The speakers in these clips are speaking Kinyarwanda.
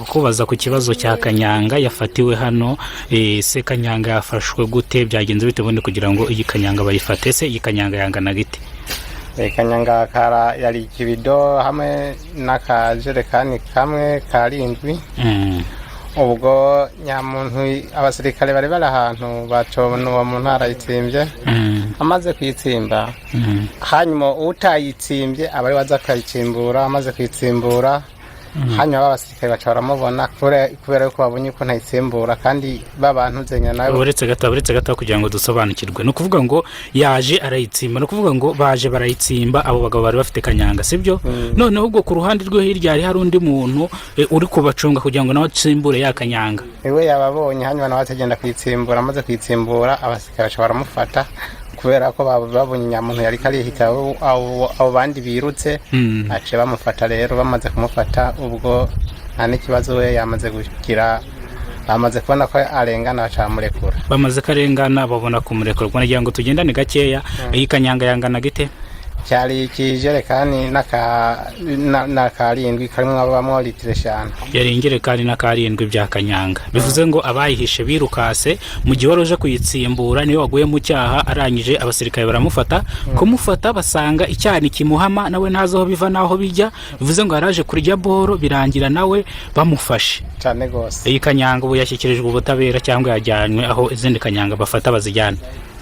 Kukubaza ku kibazo cya kanyanga yafatiwe hano. Se kanyanga yafashwe gute? Byagenze bite ubundi kugira ngo iyi kanyanga bayifate? Se iyi kanyanga yanganaga ite? Kanyanga kara yari ikibido hamwe n'akajerekani kamwe karindwi. Ubwo nyamuntu abasirikare bari ahantu bacona, uwo muntu arayitsimbye. Amaze kuyitsimba, hanyuma utayitsimbye aba ari waza akayitsimbura. Amaze kuyitsimbura, hanyuma abasirikare baca baramubona kubera yuko babonye uko ntayitsimbura kandi babantu zenya nawe. Uretse gato, uretse gato, kugira ngo dusobanukirwe, ni ukuvuga ngo yaje arayitsimba, ni ukuvuga ngo baje barayitsimba abo bagabo bari bafite kanyanga, sibyo? Noneho ubwo ku ruhande rwo hirya hari undi muntu uri kubacunga kugira ngo nawe atsimbure ya kanyanga. Niwe yababonye, hanyuma nawe akagenda kuyitsimbura. Amaze kuyitsimbura, abasirikare baca baramufata kubera ko babonye nyamuntu yari karihita abo bandi birutse. Aciye bamufata rero. Bamaze kumufata, ubwo nta n'ikibazo, we yamaze kugira, bamaze kubona ko arengana, baca bamurekura. Bamaze karengana, babona kumurekura. Ubwo nagira ngo tugendane gakeya. Iyi kanyanga yanganaga ite? Cyari ikijerekani n'akarindwi karimo abamo litiro 5. Yari ingerekani n'akarindwi bya kanyanga. Bivuze ngo abayihishe birukase mu gihe wari uje kuyitsimbura niwe waguye mu cyaha. Arangije abasirikare baramufata. Kumufata, basanga icyaha kimuhama, nawe ntazi aho biva n'aho bijya. Bivuze ngo yaraje kurya boro, birangira nawe bamufashe. Cyane rwose. Iyi kanyanga ubu yashyikirijwe ubutabera cyangwa yajyanywe aho izindi kanyanga bafata bazijyana?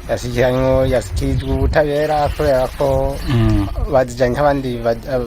Yashyikirijwe ubutabera kubera ko bazijyanye nk'abandi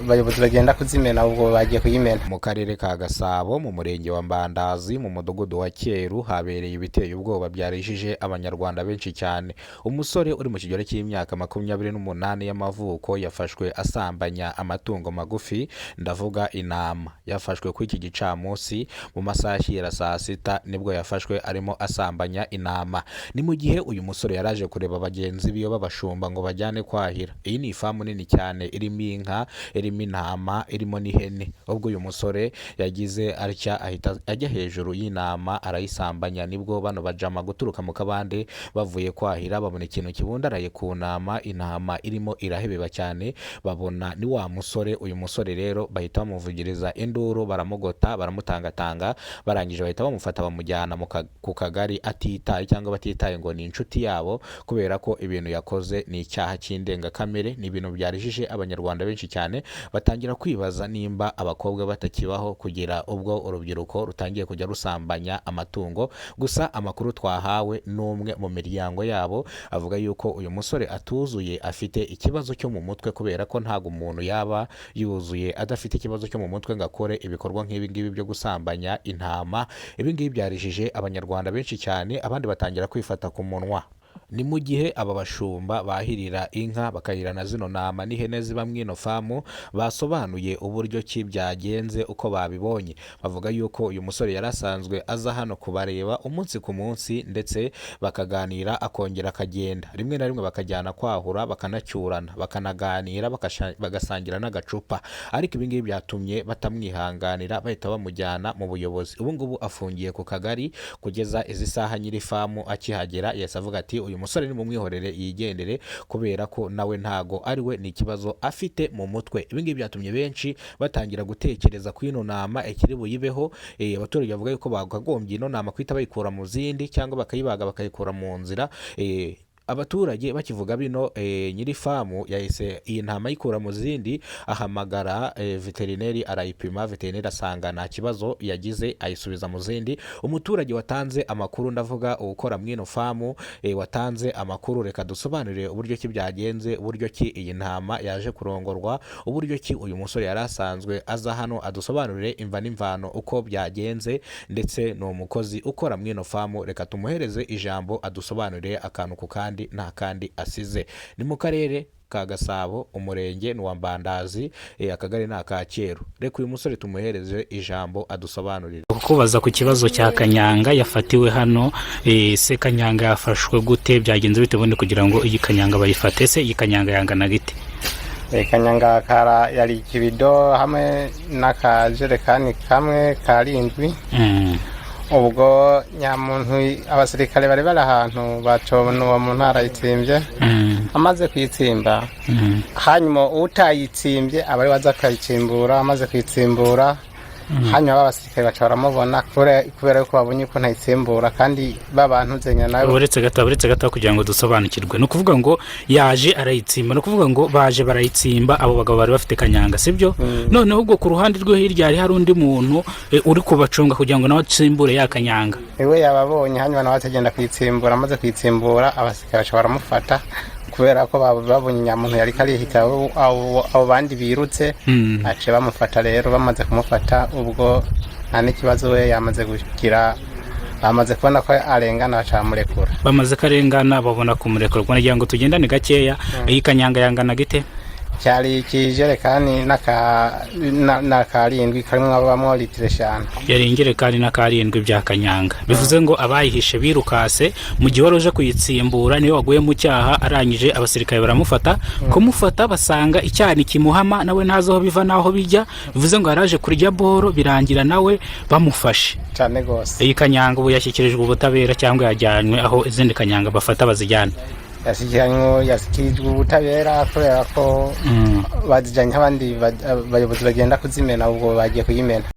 bayobozi bagenda kuzimena, ubwo bagiye kuyimena. Mu karere ka Gasabo, mu murenge wa Mbandazi, mu mudugudu wa Cyeru, habereye ibiteye ubwoba byarijije Abanyarwanda benshi cyane. Umusore uri mu kigero cy'imyaka 28 y'amavuko yafashwe asambanya amatungo magufi, ndavuga intama. Yafashwe kuri iki gicamunsi mu masaha ashyira saa 6, nibwo yafashwe arimo asambanya intama. Ni mu gihe uyu musore yaraje kureba bagenzi biwe b'abashumba ngo bajyane kwahira. Iyi ni ifamu nini cyane irimo inka, irimo intama, irimo n'ihene. Ubwo uyu musore yagize atya ahita ajya hejuru y'intama arayisambanya. Nibwo bano bajama guturuka mu kabande bavuye kwahira babona ikintu kibundaraye ku ntama, intama irimo irahebeba cyane, babona ni wa musore. Uyu musore rero bahita bamuvugiriza induru, baramugota, baramutangatanga. Barangije bahita bamufata bamujyana ku kagari atitaye cyangwa batitaye ngo ni inshuti yabo, kubera ko ibintu yakoze ni icyaha cy'indengakamere. Ni ibintu byarijije Abanyarwanda benshi cyane, batangira kwibaza nimba abakobwa batakibaho kugira ubwo urubyiruko rutangiye kujya rusambanya amatungo. Gusa amakuru twahawe n'umwe mu miryango yabo avuga yuko uyu musore atuzuye, afite ikibazo cyo mu mutwe, kubera ko ntabwo umuntu yaba yuzuye adafite ikibazo cyo mu mutwe ngo akore ibikorwa nk'ibi ngibi byo gusambanya intama. Ibi ngibi byarijije Abanyarwanda benshi cyane, abandi batangira kwifata ku munwa. Ni mu gihe aba bashumba bahirira inka, bakahirana na zino ntama n'ihene ziba mu ino famu, basobanuye uburyo ki byagenze uko babibonye. Bavuga yuko uyu musore yari asanzwe aza hano kubareba umunsi ku munsi, ndetse bakaganira, akongera akagenda, rimwe na rimwe bakajyana kwahura, bakanacyurana, bakanaganira, bagasangira n'agacupa. Ariko ibi ngibi byatumye batamwihanganira, bahita bamujyana mu buyobozi. Ubu ngubu afungiye ku kagari kugeza izi saha. Nyiri famu akihagera yahise avuga ati: "Uyu musore nimumwihorere yigendere, kubera ko nawe ntago ari we, ni ikibazo afite mu mutwe." Ibi ngibi byatumye benshi batangira gutekereza ku ino nama ikiri buyibeho. Abaturage bavuga yuko bakagombye ino nama guhita bayikura mu zindi cyangwa bakayibaga, bakayikura mu nzira. Abaturage bakivuga bino, nyiri famu yahise iyi ntama ayikura mu zindi, ahamagara veterineri arayipima. Veterineri asanga nta kibazo yagize, ayisubiza mu zindi. Umuturage watanze amakuru, ndavuga ukora mu ino famu, watanze amakuru, reka dusobanurire uburyo ki byagenze, uburyo ki iyi ntama yaje kurongorwa, uburyo ki uyu musore yari asanzwe aza hano, adusobanurire imva n'imvano uko byagenze. Ndetse ni umukozi ukora mu ino famu. Reka tumuhereze ijambo adusobanurire akantu ku kandi, nta kandi asize. Ni mu karere ka Gasabo, umurenge ni uwa Mbandazi, akagari ni aka Cyeru. Reka uyu musore tumuhereze ijambo adusobanurire. Kukubaza ku kibazo cya kanyanga yafatiwe hano. Se kanyanga yafashwe gute? Byagenze bite ubundi kugira ngo iyi kanyanga bayifate? Se iyi kanyanga yanganaga ite? Kanyanga kara yari ikibido hamwe n'akajerekani kamwe karindwi. Ubwo nyamuntu abasirikare bari ahantu bacona, uwo muntu arayitsimbye. Amaze kuyitsimba, hanyuma utayitsimbye aba ari waza akayitsimbura. Amaze kuyitsimbura. Hanyuma abasirikare baca baramubona kubera yuko babonye uko ntayitsimbura, kandi babantuzenya nawe. Uretse gato, uretse gato, kugira ngo dusobanukirwe, ni ukuvuga ngo yaje arayitsimba, ni ukuvuga ngo baje barayitsimba abo bagabo bari bafite kanyanga, sibyo? Noneho ubwo ku ruhande rwo hirya hari undi muntu uri kubacunga kugira ngo nawe atsimbure ya kanyanga. Iwe yababonye, hanyuma nawe atagenda kuyitsimbura. Amaze kuyitsimbura, abasirikare baca baramufata kubera ko babonye nyamuntu yari karihita abo bandi birutse. Ace bamufata rero. Bamaze kumufata, ubwo nta n'ikibazo, we yamaze kugira, bamaze kubona ko arengana, baca bamurekura. Bamaze karengana, babona kumurekura. Ubwo nagira ngo tugendane gakeya. Iyi kanyanga yangana gite? Cyari ikijerekani n'akarindwi karimo abamo litiro 5. Yari ingerekani n'akarindwi bya kanyanga. Bivuze ngo abayihishe birukase, mu gihe wari uje kuyitsimbura niwe waguye mu cyaha. Arangije abasirikare baramufata. Kumufata, basanga icyaha kimuhama, nawe ntazi aho biva n'aho bijya. Bivuze ngo yaraje kurya boro, birangira nawe bamufashe. Cyane rwose. Iyi kanyanga ubu yashyikirijwe ubutabera cyangwa yajyanywe aho izindi kanyanga bafata bazijyana? Yashyikirijwe ubutabera kubera ko bazijyanye nk'abandi bayobozi bagenda kuzimena, ubwo bagiye kuyimena.